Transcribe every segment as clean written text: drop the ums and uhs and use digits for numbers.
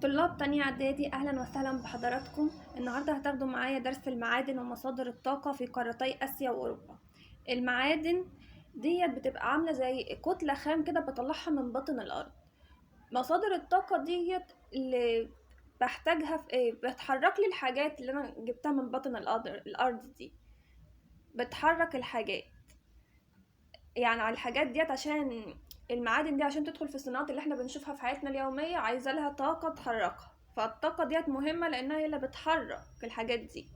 طلاب تانية إعدادي، أهلا وسهلا بحضراتكم. النهاردة هتاخدوا معايا درس المعادن ومصادر الطاقة في قارتي آسيا وأوروبا. المعادن ديت بتبقى عاملة زي كتلة خام كده بطلعها من باطن الأرض. مصادر الطاقة ديت اللي بحتاجها في ايه؟ بتحرك لي الحاجات اللي أنا جبتها من باطن الأرض دي، بتحرك الحاجات يعني على الحاجات ديت، عشان المعادن دي عشان تدخل في الصناعات اللي احنا بنشوفها في حياتنا اليومية عايزة لها طاقة تحركها، فالطاقة ديت مهمة لأنها هي اللي بتحرك الحاجات دي.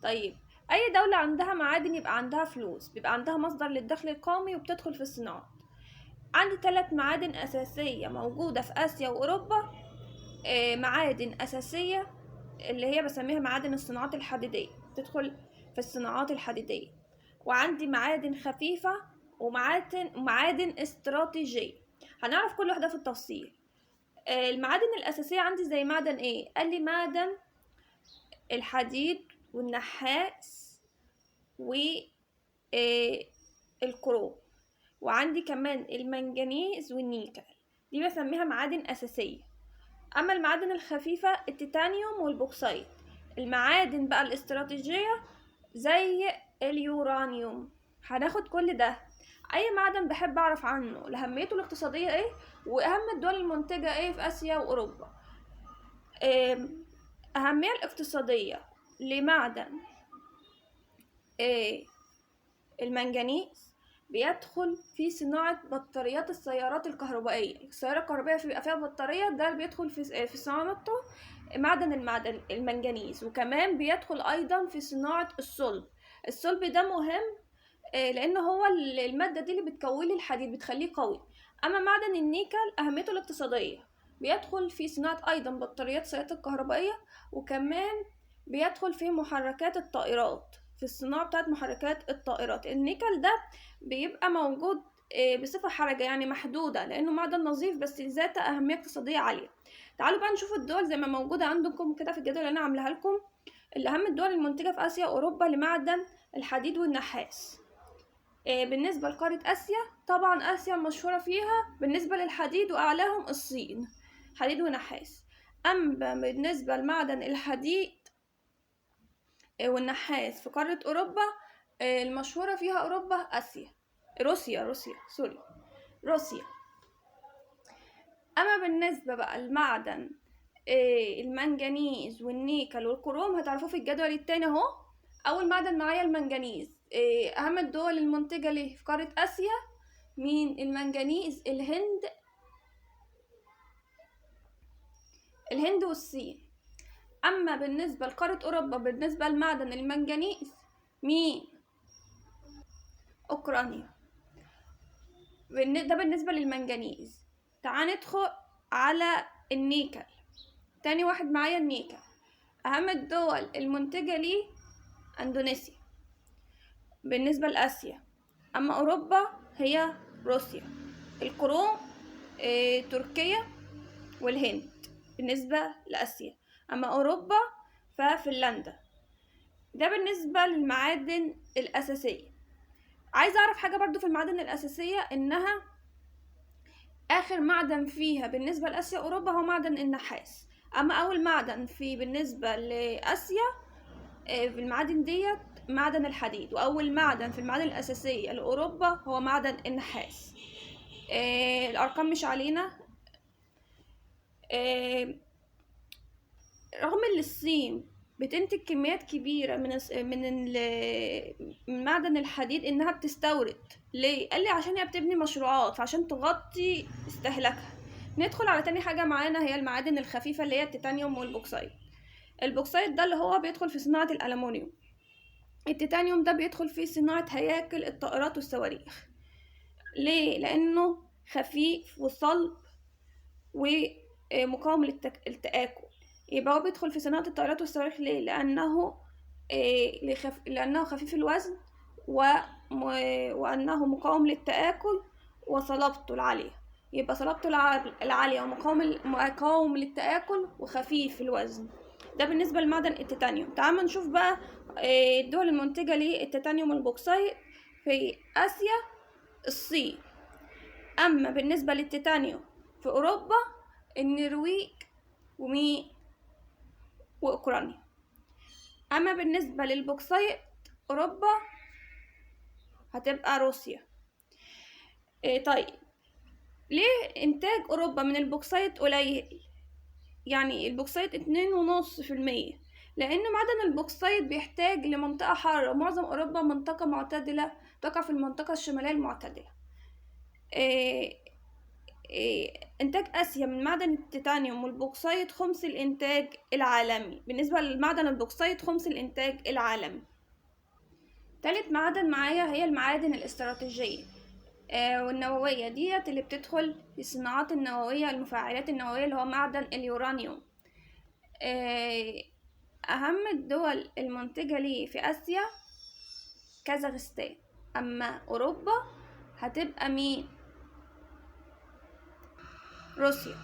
طيب أي دولة عندها معادن يبقى عندها فلوس، بيبقى عندها مصدر للدخل القومي وبتدخل في الصناعات. عندي 3 معادن أساسية موجودة في آسيا وأوروبا، معادن أساسية اللي هي بسميها معادن الصناعات الحديدية، تدخل في الصناعات الحديدية. وعندي معادن خفيفة ومعادن استراتيجية، هنعرف كل واحدة في التفصيل. المعادن الأساسية عندي زي معدن ايه؟ قال لي معدن الحديد والنحاس و الكروم، وعندي كمان المنجنيز والنيكل، دي بسميها معادن أساسية. أما المعادن الخفيفة التيتانيوم والبوكسايت. المعادن بقى الاستراتيجية زي اليورانيوم. هناخد كل ده. أي معدن بحب أعرف عنه لأهميته الاقتصادية إيه، وأهم الدول المنتجة إيه في آسيا وأوروبا. أهمية الاقتصادية لمعدن المنجنيز بيدخل في صناعة بطاريات السيارات الكهربائية. السيارة الكهربائية بيبقى فيها بطارية، ده بيدخل في صناعته معدن المنجنيز. وكمان بيدخل أيضا في صناعة الصلب. الصلب ده مهم، لأن هو المادة دي اللي بتكون لي الحديد، بتخليه قوي. أما معدن النيكل أهميته الاقتصادية بيدخل في صناعة أيضا بطاريات السيارات الكهربائية، وكمان بيدخل في محركات الطائرات، في الصناعة بتاعت محركات الطائرات. النيكل ده بيبقى موجود، بصفة حرجة يعني محدودة، لأنه معدن نظيف بس ذات أهمية اقتصادية عالية. تعالوا بقى نشوف الدول زي ما موجودة عندكم كده في الجدول اللي أنا عاملاها لكم. اللي أهم الدول المنتجة في آسيا وأوروبا لمعدن الحديد والنحاس. بالنسبة لقارة آسيا، طبعا آسيا مشهورة فيها بالنسبة للحديد وأعلاهم الصين، حديد ونحاس. أما بالنسبة لمعدن الحديد، والنحاس في قارة أوروبا، المشهورة فيها أوروبا آسيا، روسيا، روسيا، سوري، روسيا. أما بالنسبة بقى لمعدن، المنجنيز والنيكل والكروم هتعرفوه في الجدول التاني أهو. أول معدن معايا المنجنيز، أهم الدول المنتجة ليه في قارة آسيا مين؟ المنجنيز الهند والصين. أما بالنسبة لقارة أوروبا بالنسبة لمعدن المنجنيز مين؟ أوكرانيا. ده بالنسبة للمنجنيز. تعال ندخل على النيكل. تاني واحد معايا النيكل، أهم الدول المنتجة ليه أندونيسيا بالنسبة لآسيا. أما أوروبا هي روسيا. الكروم، تركيا والهند بالنسبة لآسيا. أما أوروبا ففنلندا. ده بالنسبة للمعادن الأساسية. عايزة أعرف حاجة برضو في المعادن الأساسية، إنها آخر معدن فيها بالنسبة لآسيا وأوروبا هو معدن النحاس. أما أول معدن في بالنسبة لآسيا، في المعادن ديت معدن الحديد، وأول معدن في المعادن الأساسية لأوروبا هو معدن النحاس. الأرقام مش علينا. رغم ان الصين بتنتج كميات كبيرة من معدن الحديد، إنها بتستورد. ليه؟ قال لي عشان هي بتبني مشروعات، فعشان تغطي استهلاكها. ندخل على تاني حاجة معانا، هي المعادن الخفيفة اللي هي التيتانيوم والبوكسايت. البوكسايت ده اللي هو بيدخل في صناعة الألمونيوم. التيتانيوم ده بيدخل في صناعة هياكل الطائرات والصواريخ. ليه؟ لأنه خفيف وصلب ومقاوم للتآكل. يبقى هو بيدخل في صناعة الطائرات والصواريخ ليه؟ لأنه خفيف الوزن وأنه مقاوم للتآكل وصلابته العالية. يبقى صلابته العالية ومقاوم مقاوم للتآكل وخفيف الوزن. ده بالنسبة لمعدن التيتانيوم. تعالوا نشوف بقى، الدول المنتجة للتيتانيوم والبوكسايت في آسيا الصين. أما بالنسبة للتيتانيوم في أوروبا النرويج ومين؟ وأوكرانيا. أما بالنسبة للبوكسايت أوروبا هتبقى روسيا. طيب ليه إنتاج أوروبا من البوكسايت قليل؟ يعني البوكسايت 2.5%، لأن معدن البوكسايت بيحتاج لمنطقة حارة، ومعظم أوروبا منطقة معتدلة، تقع في المنطقة الشمالية المعتدلة. إنتاج آسيا من معدن التيتانيوم والبوكسايت خمس الإنتاج العالمي. بالنسبة للمعدن البوكسايت خمس الإنتاج العالمي. تالت معدن معايا هي المعادن الاستراتيجية والنووية، ديت اللي بتدخل في الصناعات النووية، المفاعلات النووية، اللي هو معدن اليورانيوم. أهم الدول المنتجة ليه في آسيا كازاخستان، أما أوروبا هتبقى مين؟ روسيا.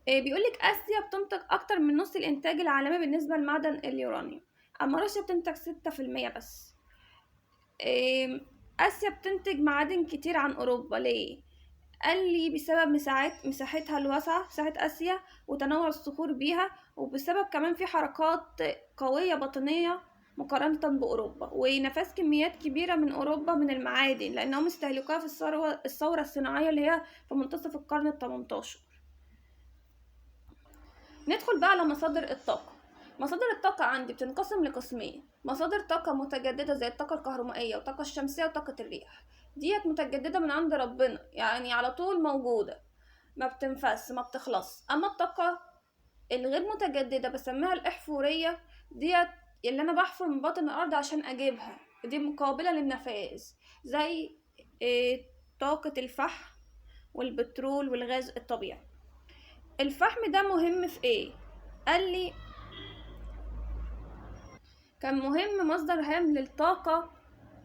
بيقولك آسيا بتنتج أكتر من نص الإنتاج العالمي بالنسبة لمعدن اليورانيوم، أما روسيا بتنتج 6% بس. آسيا بتنتج معادن كتير عن أوروبا، ليه؟ قال لي بسبب مساحتها الواسعة، مساحة آسيا، وتنوع الصخور بيها، وبسبب كمان في حركات قوية باطنية مقارنة بأوروبا، ونفاذ كميات كبيرة من أوروبا من المعادن لأنهم استهلكوها في الثورة الصناعية اللي هي في منتصف القرن التمنتاشر. ندخل بقى على مصادر الطاقة. مصادر الطاقة عندي بتنقسم لقسمين: مصادر طاقة متجددة زي الطاقة الكهرومائية والطاقة الشمسية وطاقة الرياح، ديت متجددة من عند ربنا، يعني على طول موجودة، ما بتنفس ما بتخلص. أما الطاقة الغير متجددة بسميها الإحفورية، ديت اللي أنا بحفر من باطن الأرض عشان أجيبها، دي مقابلة للنفاذ، زي طاقة الفحم والبترول والغاز الطبيعي. الفحم ده مهم في إيه؟ قال لي كان مهم، مصدر هام للطاقة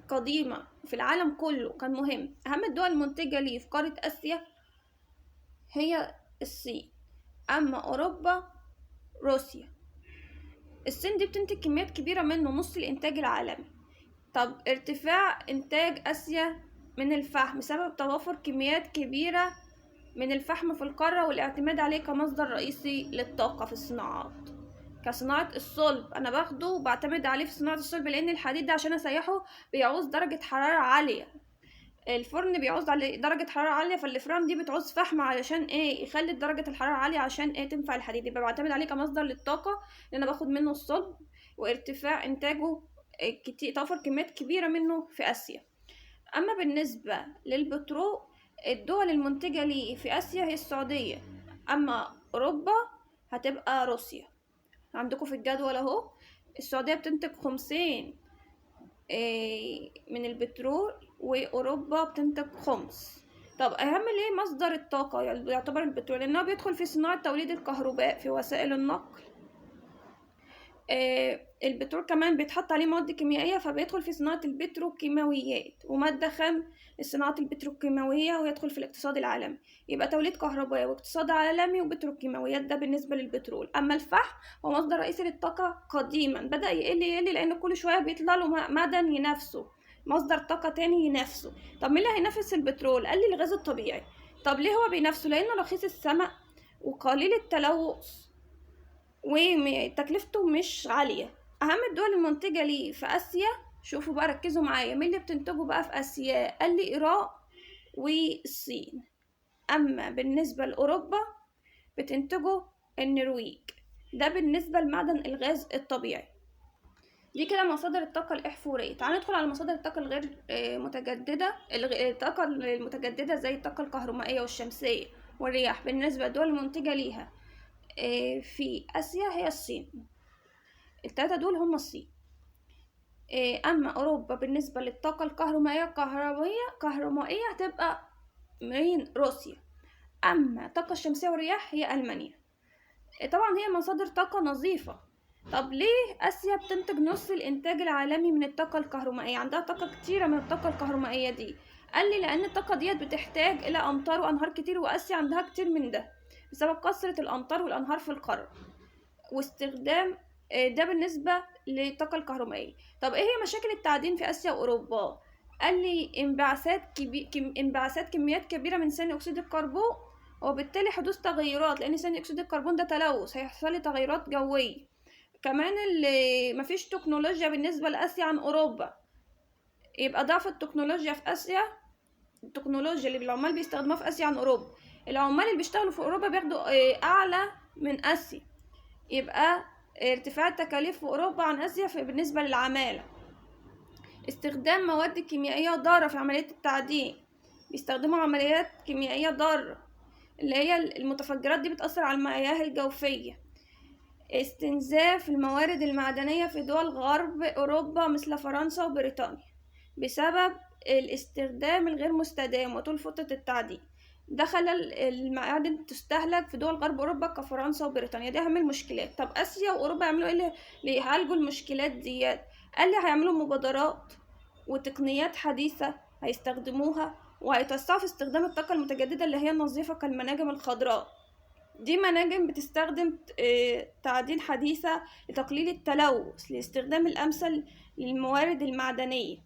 قديمة في العالم كله، كان مهم. أهم الدول المنتجة ليه في قارة آسيا هي الصين، أما أوروبا روسيا. الصين دي بتنتج كميات كبيرة منه، نص الإنتاج العالمي. طب ارتفاع إنتاج آسيا من الفحم بسبب توافر كميات كبيرة من الفحم في القارة والاعتماد عليه كمصدر رئيسي للطاقة في الصناعات، كصناعة الصلب. أنا باخده وبعتمد عليه في صناعة الصلب، لأن الحديد ده عشان أسيحه بيعوز درجة حرارة عالية، الفرن بيعوز عليه درجة حرارة عالية، فالفرن دي بتعوز فحم علشان ايه؟ يخلي درجة الحرارة عالية عشان ايه؟ تنفع الحديد. يبقى بعتمد عليه كمصدر للطاقة لأن أنا باخد منه الصلب، وارتفاع إنتاجه كتير، توفر كميات كبيرة منه في آسيا. أما بالنسبة للبترول، الدول المنتجة ليه في آسيا هي السعودية، أما أوروبا هتبقى روسيا. عندكم في الجدول اهو، السعودية بتنتج 50 من البترول، وأوروبا بتنتج 5. طب أهم ليه مصدر الطاقة يعتبر البترول؟ لأنه بيدخل في صناعة توليد الكهرباء، في وسائل النقل. البترول كمان بيتحط عليه مواد كيميائية، فبيدخل في صناعة البتروكيماويات، ومادة خام لصناعة البتروكيماوية، ويدخل في الاقتصاد العالمي. يبقى توليد كهرباء واقتصاد عالمي وبتروكيماويات، ده بالنسبة للبترول. أما الفحم هو مصدر رئيسي للطاقة قديما، بدأ يقل لأن كل شوية بيطلع له معدن ينافسه، مصدر طاقة تاني ينافسه. طب مين اللي هينافس البترول؟ قال لي الغاز الطبيعي. طب ليه هو بينافسه؟ لأنه رخيص الثمن وقليل التلوث وتكلفته مش عالية. أهم الدول المنتجة ليه في آسيا، شوفوا بقى ركزوا معايا، مين اللي بتنتجه بقى في آسيا؟ قال لي إيران والصين. أما بالنسبة لأوروبا بتنتجه النرويج. ده بالنسبة لمعدن الغاز الطبيعي. دي كده مصادر الطاقة الإحفورية. تعالوا ندخل على مصادر الطاقة الغير متجددة، الطاقة المتجددة زي الطاقة الكهرومائية والشمسية والرياح. بالنسبة للدول المنتجة ليها في آسيا هي الصين، التلاتة دول هم الصين. أما أوروبا بالنسبة للطاقة الكهرومائية كهرومائية هتبقى من روسيا. أما الطاقة الشمسية والرياح هي ألمانيا. طبعا هي مصادر طاقة نظيفة. طب ليه آسيا بتنتج نص الإنتاج العالمي من الطاقة الكهرومائية؟ عندها طاقة كتيرة من الطاقة الكهرومائية دي. قال لي لأن الطاقة ديت بتحتاج إلى أمطار وأنهار كتير، وآسيا عندها كتير من ده بسبب كثرة الأمطار والأنهار في القارة، واستخدام ده بالنسبة للطاقة الكهرومائية. طب إيه هي مشاكل التعدين في آسيا وأوروبا؟ قال لي انبعاثات كميات كبيرة من ثاني أكسيد الكربون، وبالتالي حدوث تغيرات، لان ثاني اكسيد الكربون ده تلوث، هيحصل لي تغيرات جوية. كمان اللي مفيش تكنولوجيا بالنسبة لاسيا عن اوروبا، يبقى ضعف التكنولوجيا في اسيا، التكنولوجيا اللي العمال بيستخدموها في اسيا عن اوروبا، العمال اللي بيشتغلوا في اوروبا بياخدوا اعلى من اسيا، يبقى ارتفاع التكاليف في اوروبا عن اسيا بالنسبة للعماله. استخدام مواد كيميائية ضارة في عملية التعدين، بيستخدموا عمليات كيميائية ضارة اللي هي المتفجرات دي بتأثر على المياه الجوفية. استنزاف الموارد المعدنية في دول غرب أوروبا مثل فرنسا وبريطانيا بسبب الاستخدام الغير مستدام وطول فترة التعدين، دخل المعادن تستهلك في دول غرب أوروبا كفرنسا وبريطانيا. دي أهم المشكلات. طب آسيا وأوروبا يعملوا إيه ليعالجوا المشكلات ديت؟ قال لي هيعملوا مبادرات وتقنيات حديثة هيستخدموها، وهيتوسعوا في استخدام الطاقة المتجددة اللي هي النظيفة كالمناجم الخضراء. دي مناجم بتستخدم تعدين حديثة لتقليل التلوث، لاستخدام الأمثل للموارد المعدنية.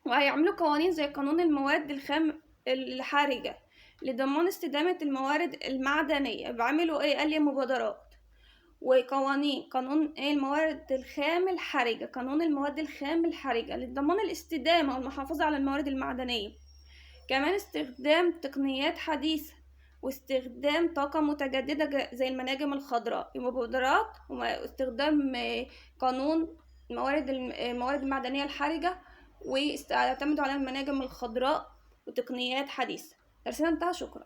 وهيعملوا قوانين زي قانون المواد الخام الحرجة لضمان استدامة الموارد المعدنية. بعملوا ايه؟ قال لي مبادرات وقوانين، قانون ايه؟ الموارد الخام الحرجة، قانون المواد الخام الحرجة لضمان الاستدامة والمحافظة على الموارد المعدنية. كمان استخدام تقنيات حديثة واستخدام طاقة متجددة زي المناجم الخضراء، مبادرات واستخدام قانون الموارد المعدنية الحرجة، ويعتمدوا على المناجم الخضراء وتقنيات حديثة. درسنا انتهى، شكرا.